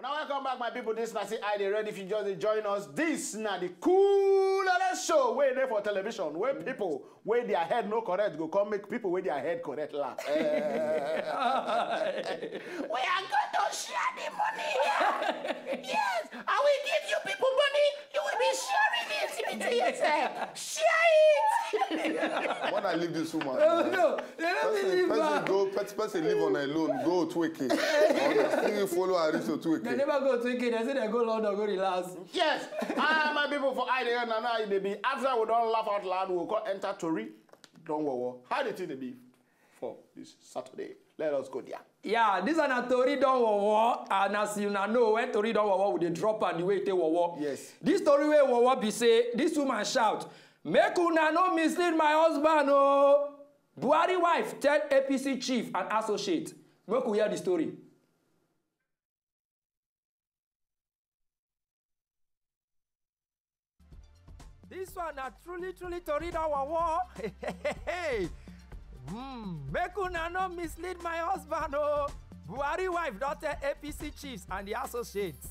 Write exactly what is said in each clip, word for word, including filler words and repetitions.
Now, welcome back, my people. This na see I dey ready. If you just dey join us, this na the coolest show wey dey for television, where people wey their head no correct go come make people wey their head correct laugh. We are going to share the money here. Yes, I will give you people money. You will be sharing it between yourself. Share it. When I leave this woman, no, no, they don't person, leave person her. Go, person, person live on her alone. Go to Eke. Or they still follow her reach to Eke. They never go to Eke. They say they go London, go relax. Yes. Ah, my people for I dey now, now they be after we don't laugh out loud, we go enter Tori. Don't worry. How the thing they be for this Saturday? Let us go there. Yeah, this one na Tori don wowo, and as you na know, when Tori don wowo, we dey drop am the way e take wowo. Yes. This story wey wowo be say this woman shout, "Make una no mislead my husband o." Buhari wife tell A P C chief and associate. Make we hear the story. This one na truly, truly Tori don wowo. Hey, hmm, make una no mislead my husband o. Buhari wife don tell A P C chiefs and the associates.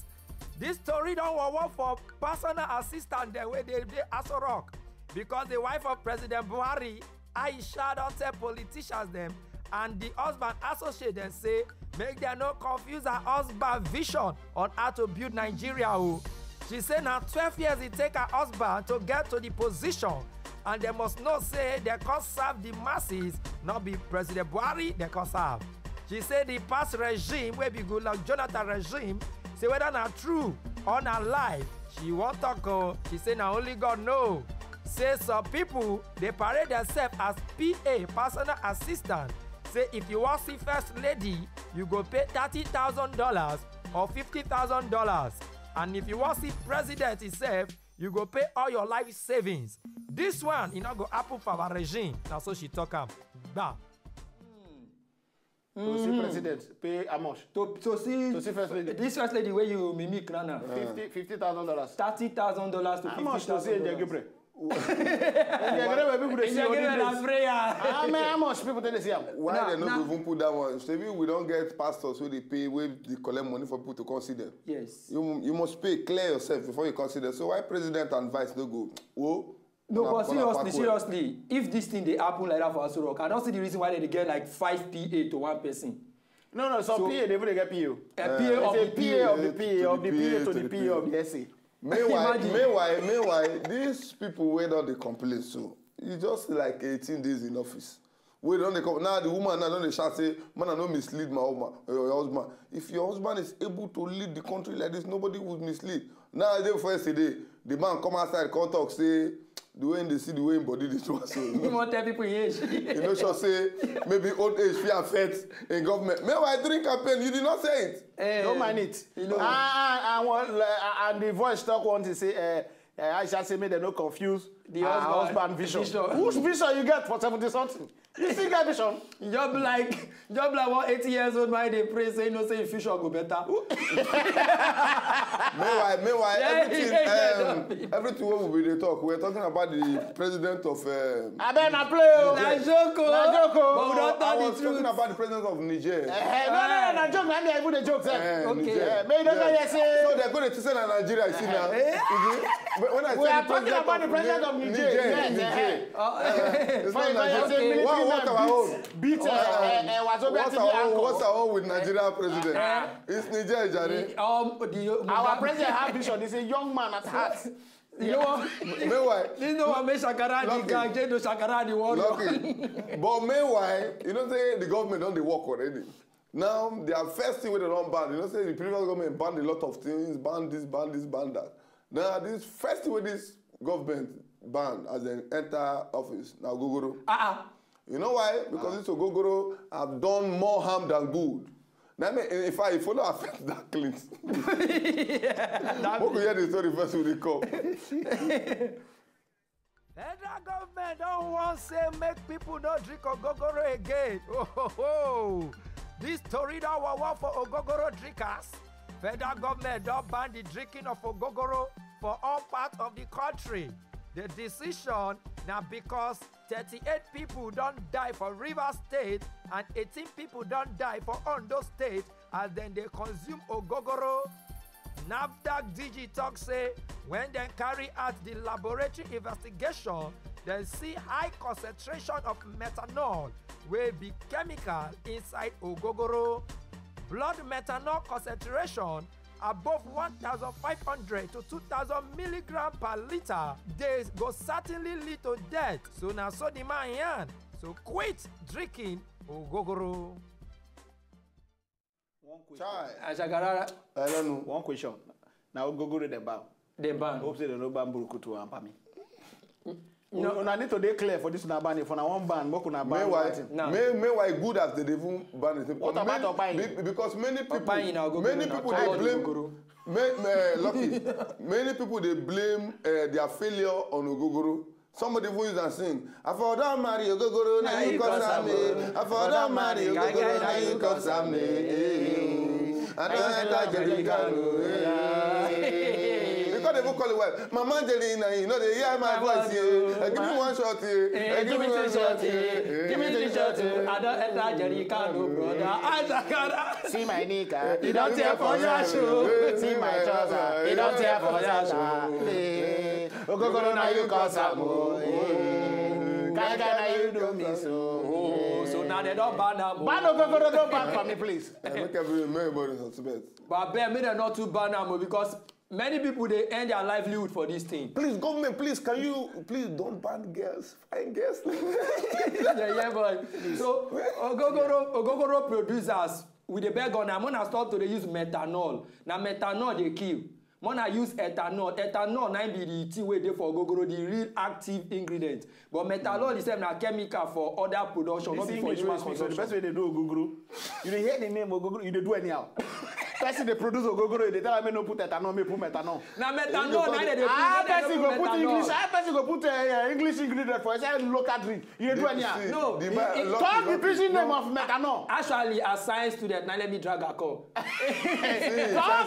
This story don wowo for personal assistant dem wey dey dey Aso Rock, because the wife of President Buhari, Aisha, don tell politicians dem and the husband associate dem say make dem no confuse her husband vision on how to build Nigeria o. She say na twelve years e take her husband to get to the position, and dem must know say dem come serve the masses, no be President Buhari dem come serve. She say the past regime wey be Goodluck Jonathan regime, say whether na true or na lie, she wan talk o. She say na only God know. Say some people dey parade themselves as P A, personal assistant. Say if you wan see first lady, you go pay thirty thousand dollars or fifty thousand dollars. And if you wan see president itself, you go pay all your life savings. This one, e no go happen for our regime. Na so she talk am. Gba. To see president, pay how much? To, to see, to see first lady. This first lady wey you mimic now now. Fifty, fifty thousand dollars. Thirty thousand dollars to fifty thousand dollars. How much to see Angel Gabriel? Angel Gabriel, people dey see Angel Gabriel na prayer. How many, how much people take dey see am? Why they no even put that one? Shebi we don get pastors wey dey pay, wey dey collect money for people to come see them. Yes. You, you must pay, clear yourself before you come see them. So why president and vice no go? Oh, no, but seriously, seriously, if this thing dey happen like that for Aso Rock, I don't see the reason why they dey get like five P A to one person. No, no, some P A dey even dey get P O. A P A of the P A of the P A of the P A to the P A of the S A. Meanwhile, meanwhile, meanwhile, these people wey don dey complain so, e just like eighteen days in office. Wey don dey come now, the woman now don dey shout say, "Man, I no mislead my woman, your husband." If your husband is able to lead the country like this, nobody would mislead. Now, day before yesterday, the man come outside, come talk say the way they see the way him body this one so. He wan tell people him age. You know, sure say maybe old age fit affect in government. Meanwhile, during campaign, you did not say it. Eh, no mind it. You know. Ah, and, one, uh, and the voice talk one thing say, uh, uh, Aisha say make dem no confuse the husband vision. Which vision you get for seventy something? You still get vision? Just like, just like one eighty years old man dey pray say, you know, say him future go better. Meanwhile, meanwhile, yeah, everything, yeah, um, everything wey we dey talk, we're talking about the president of, um, Abeg, na play o. Na joke o. Na joke o. But we don talk the truth. I was talking about the president of Niger. Eh, no, no, no, na joke. Na me, I even dey joke sef. Eh, okay. Niger. Eh, make you no hear say. So they're going to say na Nigeria, you see now. Eh? When I say the president of Niger, Niger. Yes, eh. Fine, fine, say military man beat, beat, eh, eh, eh, Wazobia T V anchor. What's our own with Nigeria president? It's Niger, jare. Um, the, our president have vision. He's a young man at heart. You know what? Meanwhile, this no one make Shakara the gang, Jendo Shakara the warrior. Lucky. But meanwhile, you know say the government don dey work already. Now, their first thing wey they don ban, you know say the previous government banned a lot of things, ban this, ban this, ban that. Now, this first thing wey this government ban as they enter office, na ogogoro. Uh-uh. You know why? Because this ogogoro have done more harm than good. Now, me, in fact, if you no affect that clean. Make we hear the story first wey dey come. Federal government don warn say make people no drink ogogoro again. Oh, ho, ho. This story don wawa for ogogoro drinkers. Federal government don ban the drinking of ogogoro for all parts of the country. The decision na because thirty-eight people don die for Rivers State and eighteen people don die for Ondo State as dem dey consume ogogoro. NAFDAC D G talk say when dem carry out the laboratory investigation, dem see high concentration of methanol, wey be chemical, inside ogogoro. Blood methanol concentration above one thousand five hundred to two thousand milligram per liter dey go certainly lead to death. So na so the man yarn. So quit drinking ogogoro. One question. Chai. Ashagarara. I don't know. One question. Now go go to the bar. The ban. Hope say they no ban burukutu and pami. No. Una need to dey clear for this una ban. If una wan ban, make una ban. Meanwhile, now, may, meanwhile, good as they dey even ban it. What about Opayin? Because many people, Opayin na Ogogoro many now. People dey blame. May, may, lucky. Many people dey blame uh, their failure on Ogogoro. Somebody even use and sing. I for don marry Ogogoro, now you cause am. I for don marry Ogogoro, now you cause am. I don enter Jerry Kano. You can't even call it well. Mama Angelina, you know they hear my voice here. Give me one shot here. Give me two shot here. Give me three shot here. I don enter Jerry Kano, brother. I don. See my nigga, he don tear for your shoe. See my trouser, he don tear for your shoe. Ogogoro na you cause am o. Kai kai na you do me so. Oh, so now they don ban am o. Ban Ogogoro, don ban for me, please. I make every everybody suspect. But abeg, make dem not too ban am o, because many people dey earn their livelihood for this thing. Please, government, please, can you please don't ban girls, fine girls? Yeah, yeah, boy. So, Ogogoro, Ogogoro producers, we dey beg una, make una stop to dey use methanol. Na methanol dey kill. Make una use ethanol. Ethanol na im be the thing wey dey for Ogogoro, the real active ingredient. But methanol itself na chemical for other production, not be for human consumption. The best way they do Ogogoro, you dey hear the name Ogogoro, you dey do anyhow. Person dey produce Ogogoro, you dey tell am make no put ethanol, make put methanol. Na methanol na dey put. Ah, person go put English, ah, person go put uh, English ingredient for inside local drink. You dey do anyhow. No, talk the pidgin name of methanol. Actually, as science student, now let me drag a call. Talk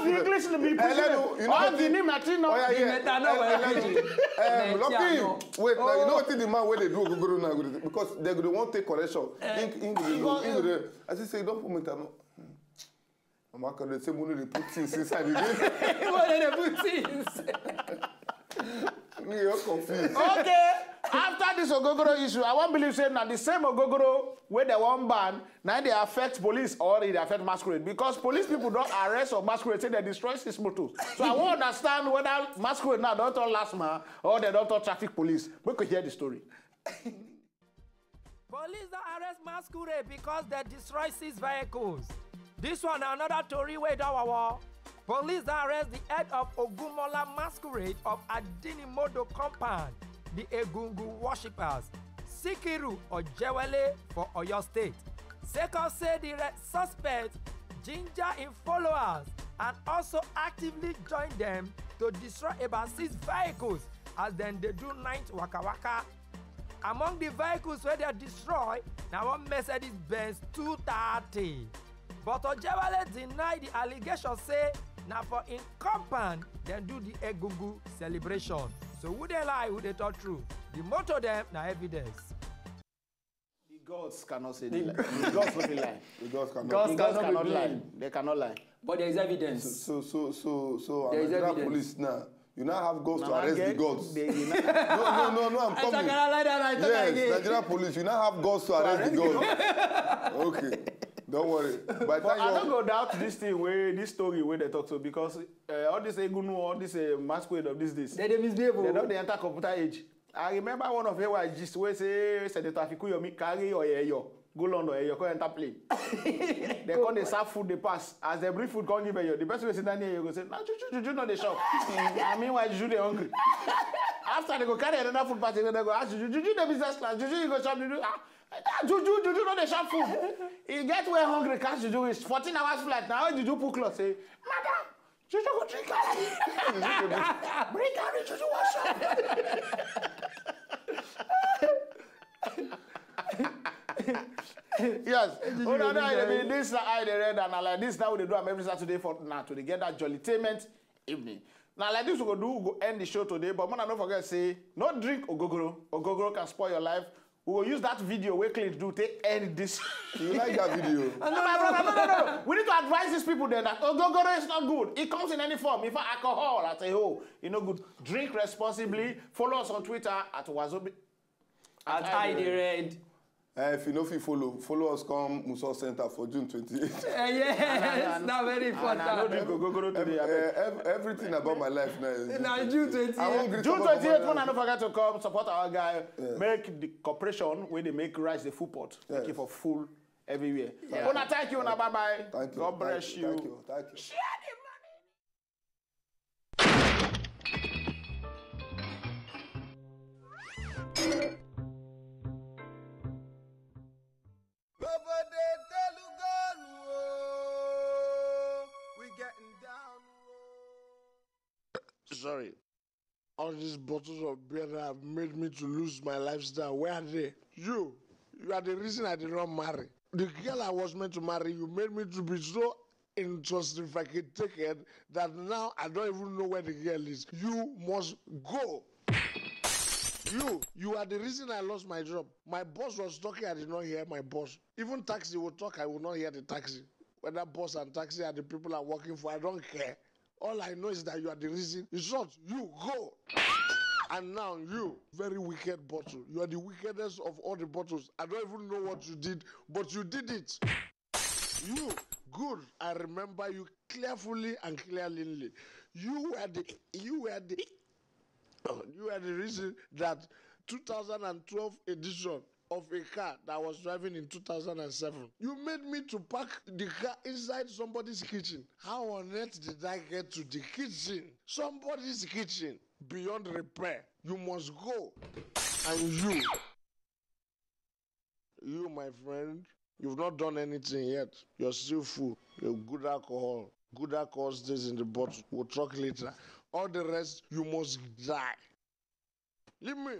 the English to be pidgin. All the name methanol. The methanol. Lucky. Wait, now you know what the man wey dey do Ogogoro now go dey, because they go dey wan take correction. Ink, ink, ink, ink, ink, as he say, don't put methanol. Mama can dey say money dey put things inside again. Money dey put things. Me, you're confused. Okay. After this Ogogoro issue, I wan believe say na the same Ogogoro wey dem wan ban na dey affect police or e dey affect masquerade, because police people don arrest some masquerade, say dem destroy six motos. So I wan understand whether masquerade now don turn last man or dem don turn traffic police. Make we hear the story. Police don arrest masquerade because dem destroy six vehicles. This one na another tori wey don wawa. Police don arrest the head of Ogunmola masquerade of Adinimodo compound, the Egungun worshippers, Sikiru Ojewele for Oyo State. Sake of say the re- suspect ginger im followers and also actively join dem to destroy about six vehicles as dem dey do night waka waka. Among the vehicles wey dem destroy na one Mercedes Benz two thirty. But Ojewale deny the allegation say na for im compound dem do the Egungun celebration. So who dey lie, who dey talk true? The motor dem na evidence. The gods cannot say the lie. The gods no fit lie. The gods cannot. Gods cannot lie. They cannot lie. But there is evidence. So so so so so Nigeria police now. You now have gods to arrest the gods. No, no, no, no, I'm coming. Yes, Nigeria police, you now have gods to arrest the gods. Okay, don't worry. But I don't go doubt this thing wey this story wey they talk so, because uh, all this egunu, all this uh, masquerade of these days, they dey misbehave. They don dey enter computer age. I remember one of A Y gist wey say Senator Afikuyomi carry Oyeyo go London, Oyeyo come enter plane. They come dey serve food dey pass. As they bring food come give Oyeyo, the person wey sit down near Oyeyo go say, "Na juju juju no dey shop." And meanwhile, juju dey hungry. After they go carry another food party, they go ask juju, "Juju dey business class, juju you go shop juju." Ah, ah, juju juju no dey shop food. E get where hungry catch juju reach fourteen hours flight. Na how juju pull cloth say, "Madam, juju go drink am." Bring am reach juju wash up. Yes. Oh, no, no, I mean, this I the red and I like this. Now we dey do am every Saturday for now to dey get that jollytainment evening. Now, like this, we go do, we go end the show today, but man, I don't forget say, no drink ogogoro. Ogogoro can spoil your life. We will use that video where Clint do take end this. You like that video? No, my brother, no, no, no, no. We need to advise these people then that ogogoro is not good. It comes in any form. In fact, alcohol, I say, oh, you know, good. Drink responsibly. Follow us on Twitter at Wazobi. At I the red. Uh, if you know if you follow, follow us come Muso Center for June twenty-eighth. Uh, yes, now very important. I don't drink ogogoro today. I beg. Uh, ev- everything about my life now. Is Now June twenty-eighth. I won't greet June someone for twenty-eighth, my when I life. Don't forget to come support our guy. Make the corporation where they make rice, the food pot, make Yes. It for full everywhere. Yeah. Una, thank you. Una, bye bye. Thank you. God bless thank you. Thank you. Thank you. Share the money. Baba dey tell you gone, oh, we getting down, oh. Sorry. All these bottles of beer that have made me to lose my lifestyle. Where are they? You, you are the reason I did not marry. The girl I was meant to marry, you made me to be so intoxicated that now I don't even know where the girl is. You must go. You, you are the reason I lost my job. My boss was talking, I did not hear my boss. Even taxi will talk, I will not hear the taxi. Whether boss and taxi are the people I'm working for, I don't care. All I know is that you are the reason. In short, you go. And now you, very wicked bottle. You are the wickedest of all the bottles. I don't even know what you did, but you did it. You, good. I remember you carefully and clearly. You were the, you were the, oh, you were the reason that two thousand and twelve edition of a car that I was driving in two thousand and seven. You made me to park the car inside somebody's kitchen. How on earth did I get to the kitchen? Somebody's kitchen beyond repair. You must go. And you, you, my friend, you've not done anything yet. You're still full. You're good alcohol. Good alcohol stays in the bottle. We'll talk later. All the rest, you must die. Leave me.